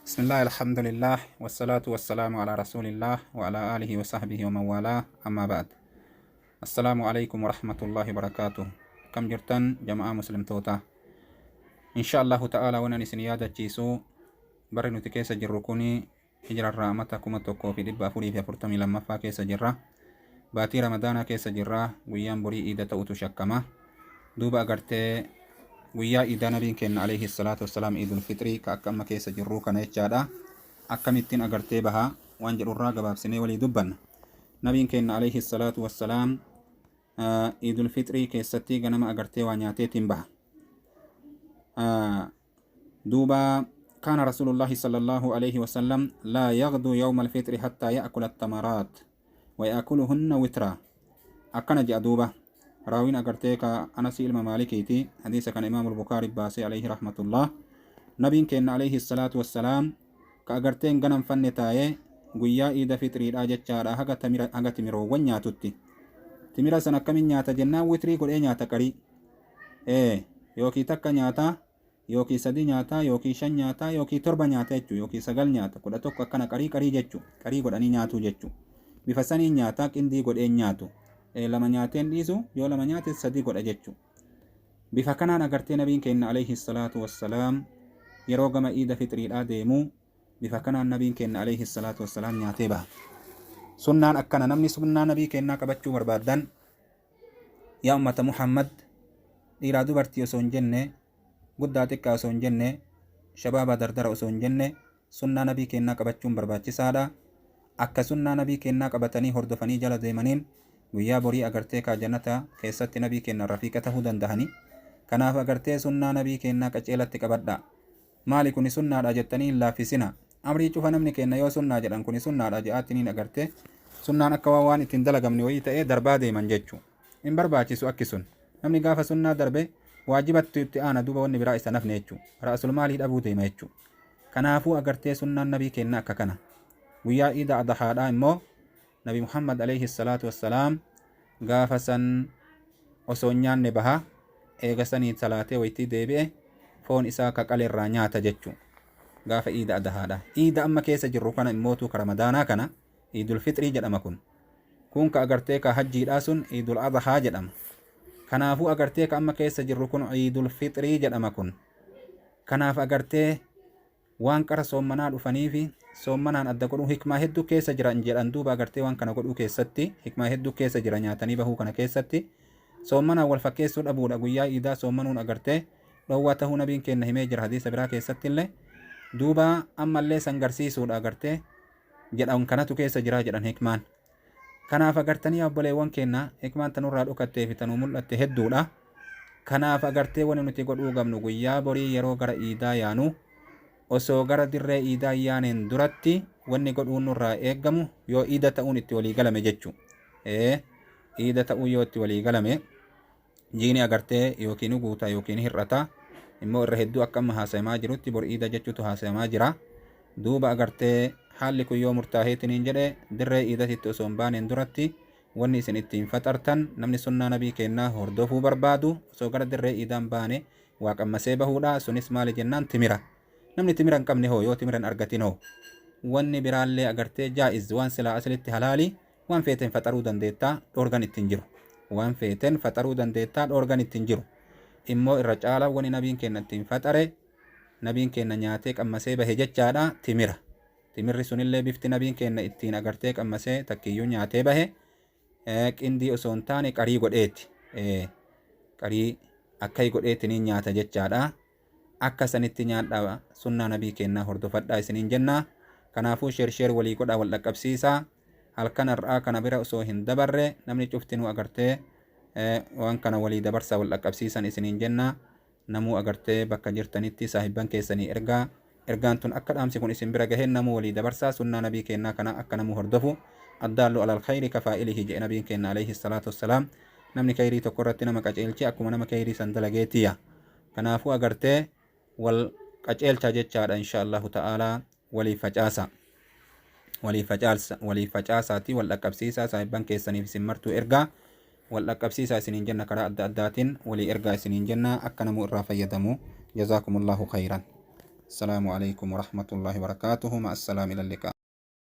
Bismillah, alhamdulillah, wassalatu wassalamu ala rasulillah wa ala alihi wa sahbihi wa man walaa, amma ba'd. Assalaamu alaikum wa rahmatullahi wa barakaatuh. Kam jirtan jama'aa muslimtoota? Insha Allahu ta'ala waan ani isin yaadachiisu, barri nuti keessa jirru kuni hijrarraa amata 1442ffaa keessa jirra. Baatii Ramadaanaa keessa jirra. Guyyaan borii iida ta'utu shakkama. Duuba agartee guyyaa iidaa nabiin keenna alayhi salaatu wassalaam, iidul fixrii ka akka amma keessa jirruu kana jechaadha. Akkamittiin agartee baha waan jedhurraa gabaabsinee walii dubbanna. Nabiin keenna alayhi salaatu wassalaam iidul fixrii keessatti ganama agartee waa nyaateetiin baha. Duuba kaana rasuulullaahi sallallahu alayhi wasallam laa yagduu yawma alfixri hattaa ya'kula attamaraat wa ya'kuluhunna witraa, akkana je'a. Duuba raawiin agartee ka Anasii ilma Maalikiiti. Hadiisa kana Imaamul Bukaari baasee alayhi rahmatullah. Nabiin keenna alayhi salaatu wassalaam ka agarteen ganamfanne taa'ee guyyaa iida fixriidhaa jechaadha, haga tamira, haga timiroowwan nyaatutti. Timira san akkamin nyaata jennaan, witrii godhee nyaata, qarii yookiin takka nyaata, yookiin sadi nyaataa, yookiin shan nyaataa, yookiin torba nyaata jechuu, yookiin sagal nyaata, 11, akkana qarii qarii jechuu, qarii godhanii nyaatuu jechuu. Bifa saniin nyaataa, qindii godheen nyaatu. Lama nyaateen dhiisu, yoo lama nyaate sadi godha jechuu. Bifa kanaan agartee nabiin keenya alayhi salaatu wassalaam yeroo gama iida fixriidhaa deemu, bifa kanaan nabiin keenya alayhi salaatu wassalaam nyaatee baha. Sunnaan akkana. Namni sunnaa nabii keenyaa qabachuu barbaaddan, yaa ummata Muhammad, dhiiraa dubartii osoo hin jenne, guddaa xiqqaa osoo hin jenne, shabaabaa dardara osoo hin jenne, sunnaa nabii keennaa qabachuun barbaachisaadha. Akka sunnaa nabii keennaa qabatanii hordofanii jala deemaniin guyyaa borii agartee kaa jannata keessatti nabii keenna rafiiqa tahuu dandahani. Kanaaf agartee sunnaa nabii keennaa qaceelatti qabadhaa. Maali kuni sunnaadha jettanii hin laaffisina. Amrii cufa namni keenna yoo sunnaa jedhan, kuni sunnaadha je'aattiniin agarte sunnaan akka waan waan ittiin dalagamne wayii ta'ee darbaa deeman jechu. Hin barbaachisu akki sun. Namni gaafa sunnaa darbe waajibattu itti aana, duuba wanni biraa isa nafne jechu. Ra'asul maalii dhabuu deema jechu. Kanaafuu agartee sunnaan nabii keenna akka kana. Guyyaa iida adahaadhaa immoo Nabi Muhammad alayhi salaatu wassalaam gaafa san osoo hin nyaanne baha. Eega sanii salaatee waytii deebi'e foon isaa ka qale irraa nyaata jechu gaafa iida adahaadha. Iida amma keessa jirru kana immootuu ka Ramadaanaa kana iidul fixrii jedhama. Kun ka agartee ka hajjiidhaa sun iidul adahaa jedhama. Kanaafuu agartee ka amma keessa jirru kun iidul fixrii jedhama kun. Kanaaf agartee waan qara soommanaa dhufaniifi soommanaan adda godhuu hikmaa hedduu keessa jira jedhan. Duuba agartee waan kana godhuu keessatti hikmaa hedduu keessa jira. Nyaatanii bahuu kana keessatti soommanaan wal fakkeessuu dhabuudha. Guyyaa iidaa soommanuun agartee dhoowwaa tahuu nabiin keenna himee jira hadiisa biraa keessatti illee. Duuba ammallee san garsiisuudha agartee jedhan, kanatu keessa jira jedhan hikmaan. Kanaaf agartanii obboleewwan keenna, hikmaan tanurraa dhokattee fi tanuu mul'atte hedduudha. Kanaaf agartee wani nuti godhuu qabnu, guyyaa borii yeroo gara iidaa yaanu, osoo gara dirree iidaa yaaneen duratti wanni godhuun nurraa eeggamu, yoo iida ta'uun itti walii galame jechu, iida ta'uu yoo itti walii galame, jiini agartee yookiin guuta yookiin hir'ata. Immoo irra hedduu akka amma haasayamaa jirutti bor iida jechuutu haasayamaa jira. Duuba agartee haalli kun yoo murtaaheetiniin jedhe, dirree iidatitti osoo hin baaneen duratti wanni isin ittiin faxartan, namni sunnaa nabii keennaa hordofuu barbaadu osoo gara dirree iidaan baane waa qammasee bahuudha. Sunis maali jennaan, timira. Namni timira hin qabne hoo, yoo timira hin argatin hoo, wanni biraallee agartee jaa'iz, waan silaa aslitti halaali, waan feeten faxaruu dandeettaa, dhoorgan ittiin jiru. Waan feeten faxaruu dandeettaa, dhoorgan ittiin jiru. Immoo irra caalaa wani nabiin keenna ittiin faxare, nabiin keenna nyaatee qammasee bahe jechaadha, timira. Timirri sunillee bifti nabiin keenna ittiin agartee qammasee takkiyyuu nyaatee bahe qindii osoo hin taane qarii godheeti. Qarii akkai godheetiniin nyaata jechaadha. Akka sanitti nyaadhaa, sunnaa nabii keennaa hordofadhaa isiniin jenna. Kanaafuu share share walii godhaa, wal dhaqqabsiisaa. Halkan har'aa kana bira osoo hin dabarre namni cuftinuu agartee waan kana walii dabarsaa, wal dhaqqabsiisan isiniin jenna. Namuu agartee bakka jirtanitti saahibban keessanii ergaa. Ergaan tun akka dhaamsi kun isin bira gaheen namuu walii dabarsaa, sunnaa nabii keennaa kana akka namuu hordofu. Addaallu alal khayri kafaa'ilihi je'e nabiin keenna alayhi salaatu wassalaam. Namni khayrii tokko irratti nama qaceelche akkuma nama khayrii san dalageetiya. Kanaafuu agartee wal qaceelcha jechaadha, insha Allahu ta'aalaa waliif facaasa. Waliif facaasa, waliif facaasaati wal dhaqqabsiisaa, saahibban keessaniif isin martuu ergaa wal dhaqqabsiisaa isiniin jenna, karaa adda addaatiin walii ergaa isiniin jenna, akka namuu irraa fayyadamu. Jazaakumullahu khayran. Assalaamu alaikum warahmatullahi wabarakaatuhu. Ma'assalaam ila liqaa.